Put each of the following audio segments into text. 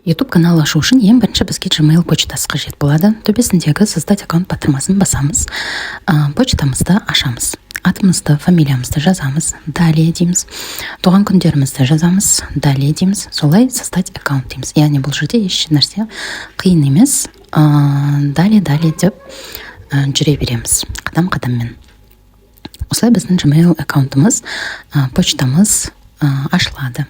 YouTube канал ашу үшін ең бірінші бізге Gmail почтасы қажет болады. Төбесіндегі «Создать аккаунт» батырмасын басамыз, почтамызды ашамыз, атымызды, фамилиямызды жазамыз, «Далее» дейміз, туған күндерімізді жазамыз, «Далее» дейміз, солай «Создать аккаунт» дейміз. Яғни бұл жерде еш нәрсе қиын емес, «Далее», «Далее» деп жүре береміз қадам қадаммен. Осылай біздің Gmail аккаунтымыз, почтамыз ашылады.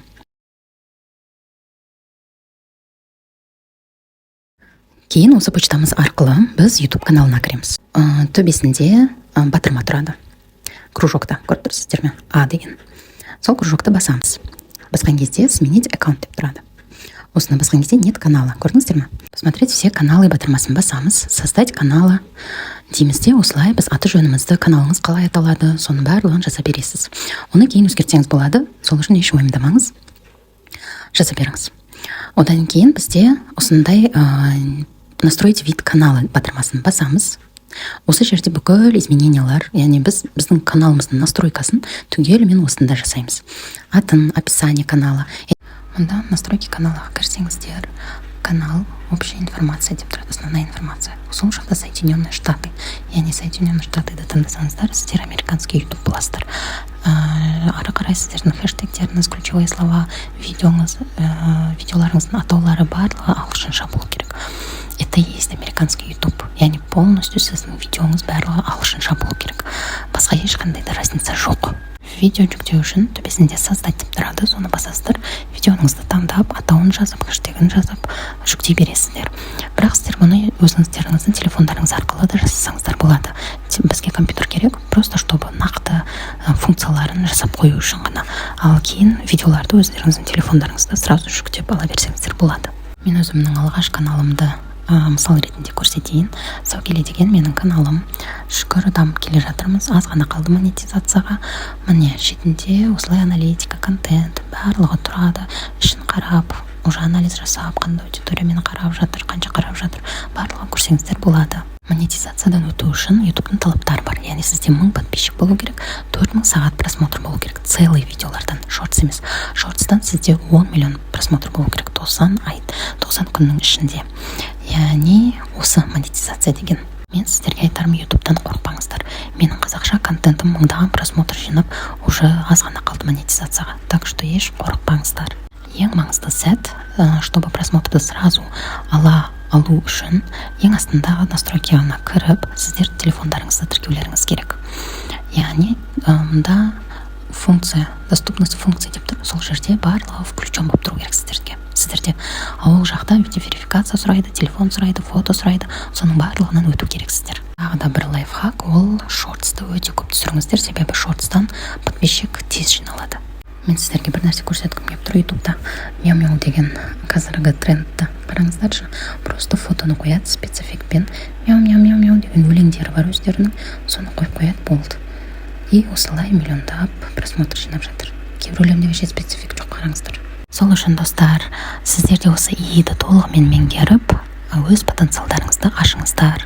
Кейін осы почтамыз арқылы біз YouTube каналына кіреміз. Төбесінде батырма тұрады, кружокта, көріп тұрсыздар ме, «А» деген. Сол кружокты басамыз. Басқан кезде «Сменить аккаунт» деп тұрады. Осыны басқан кезде «Нет канала», көрдіңіздер ме? «Посмотреть все каналы» батырмасын басамыз, «Создать канала» дейміз де, осылай біз аты жөнімізді, каналыңыз қалай аталады, соның барлығын жаза бересіз. Оны кейін өзгертсеңіз болады, сол үшін еш уайымдамаңыз, жаза беріңіз. Одан кейін бізде осындай «Настроить вид канала» батырмасын басамыз. Осы жерде бүкіл изменениялар, яғни біз біздің каналымыздың настройкасын түгелімен осында жасаймыз: атын, описание канала. Мұнда «Настройки каналаға» кірсеңіздер, «Канал», «Общая информация» деп тұрады, «Основная информация». Сол жақта «Соединенные Штаты», яғни Соединенные Штатыды таңдасаңыздар, сіздер американский YouTube боласыздар. Ары қарай сіздердің хэштегтеріңіз, ключевые слова, видеоңыз, видеоларыңыздың атаулары, барлығы ағылшынша болу керек. Это и есть американский YouTube, яғни полностью сіздің видеоңыз барлығы ағылшынша болу керек, басқа ешқандай да разница жоқ. Видео жүктеу үшін төбесінде «Создать» деп тұрады, соны басасыздар. Видеоңызды таңдап, атауын жазып, хэштегін жазып, жүктей бересіздер. Бірақ сіздер бұны өзіңіздеріңіздің телефондарыңыз арқылы да жасасаңыздар болады. Бізге компьютер керек просто, чтобы нақты функцияларын жасап қою үшін ғана. Ал кейін видеоларды өздеріңіздің телефондарыңызда сразу жүктеп ала берсеңіздер болады. Мен өзімнің алғаш каналымды мысал ретінде көрсетейін. Сәукеле деген менің каналым. Шүкір, дамып келе жатырмыз, аз ғана қалды монетизацияға. Міне, шетінде осылай аналитика, контент, барлығы тұрады. Ішін қарап, уже анализ жасап, қандай аудитория мені қарап жатыр, қанша қарап жатыр, барлығын көрсеңіздер болады. Монетизациядан өту үшін Ютубтың талаптары бар, яғни сізде 1000 подписчик болу керек, 4000 сағат просмотр болу керек целый видеолардан, шортс емес. Шортстан сізде 10 миллион просмотр болу керек 90 ай, 90 күннің ішінде. Яғни осы монетизация деген. Мен сіздерге айтарым: Ютубтан қорықпаңыздар. Менің қазақша контентім мыңдаған просмотр жинап, уже аз ғана қалды монетизацияға, так что еш қорықпаңыздар. Ең маңызды сәт, чтобы просмотрды сразу ала алу үшін, ең астындағы настройканы кіріп, сіздер телефондарыңызды тіркеулеріңіз керек. Яғни мында функция, «Доступность функций» деп тұр, сол жерде барлығы включен болып тұру керек сіздерге, сіздерде. Ал ол жақта видеоверификация сұрайды, телефон сұрайды, фото сұрайды, соның барлығынан өту керексіздер. Тағы да бір лайфхак: ол шортсты өте көп түсіріңіздер, себебі шортстан подписчик тез жиналады. Мен сіздерге бір нәрсе көрсеткім келіп тұр. Ютубта мяу мяу деген қазіргі трендті қараңыздаршы. Просто фотоны қояды, спецэффектпен мяу мяу мяу мяу деген өлеңдері бар өздерінің, соны қойып қояды, болды. И осылай миллиондап просмотр жинап жатыр. Кейбіреулерінде вообще спецэффект жоқ, қараңыздар. Сол үшін, достар, сіздер де осы ИИ-ді толығымен меңгеріп, өз потенциалдарыңызды ашыңыздар.